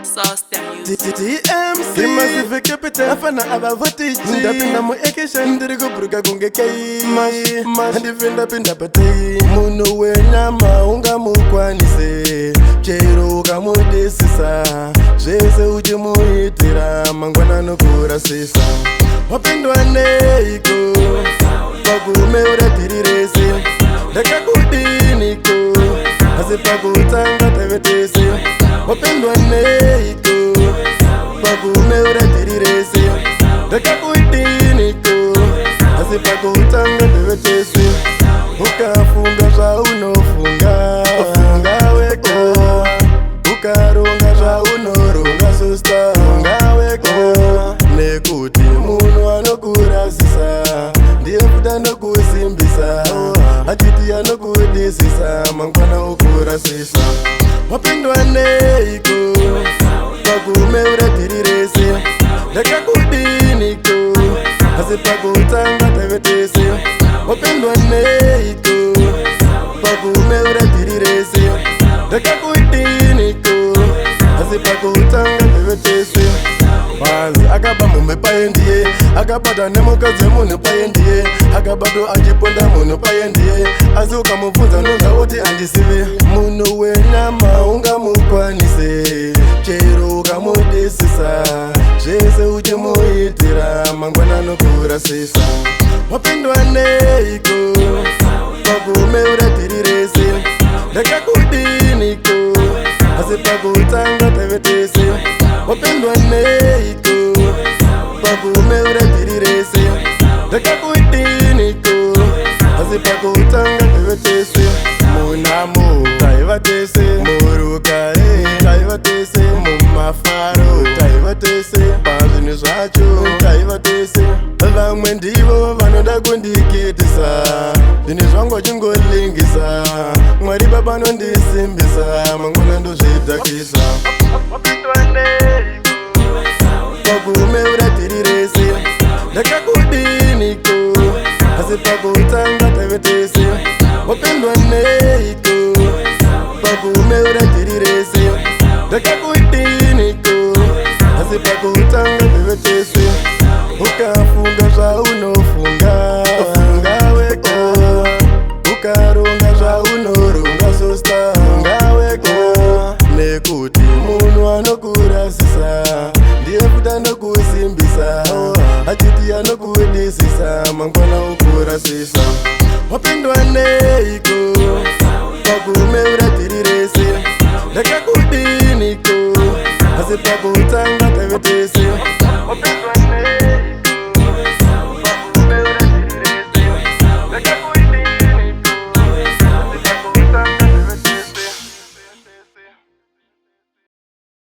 Sauce them music. DMC Massive Capital afana avavotiji ndapinda muaction ndiri kubhuruka kunge kei handife ndapinda patei. Munhu wenyama ungamukwanise chero ukamudisisa zvese uchimuitira, mangwana anokurasisa. Wapindwa neiko pakumeura dhiri rese? Ndakakudiniko? Asi pakutanga tave tese. Wapindwa neiko pakumeura dhiri rese? Ndakakudiniko? Asi pakutanga tave tese. Ukafunga zvaunofunga, funga wega. Ukaronga zvaunoronga, sister, funga wega, nekuti munhu anokurasisa ndiye futi anokusimbisa, achiti anokudisisa, mangwana okurasisa. Wapindwa neiko pakumeura dhiri rese? Ndakakudiniko? Asi pakutanga tave tese. Wapindwa neiko pakumeura dhiri rese? Ndakakudiniko? Asi pakutanga tave tese. Panzi akaba mumwe paye ndiye akabata nemukadzi wemunhu paye ndiye akabatwa achiponda munhu paye ndiye, asi ukamubvunza nonza oti handisive. Munhu wenyama ungamukwanise chero ukamudisisa zvese uchimuitira, mangwana anokurasisa. Wapindwa neiko pakumeura dhiri rese? Ndakakudiniko? Asi pakutanga tave tese. Wapindwa neiko pakumeura dhiri rese? Ndakakudiniko? Asi pakutanga tave tese. Munamo taiva tese, murugare taiva tese, mumafaro taiva tese, pazvinhu zvacho taiva tese. Vamwe ndivo vanoda kundikitisa zvinhu zvangu vachingolingisa. Mwari Baba nondisimbisa, mangwana ndozvidhakisa. Pakumeura dhiri rese, ndakakudiniko? Asi pakutanga tave tese. Wapindwa neiko pakumeura dhiri rese? Ndakakudiniko? Asi pakutanga tave tese. Ukafunga zvaunofunga, funga wega. Ukaronga zvaunoronga, sister, funga wega, nekuti munhu anokurasisa ndiye futi anokusimbisa, achiti anokudisisa, mangwana okurasisa. Wapindwa neiko pakumeura dhiri rese? Ndakakudiniko? Asi pakutanga tave tese. Wapindwa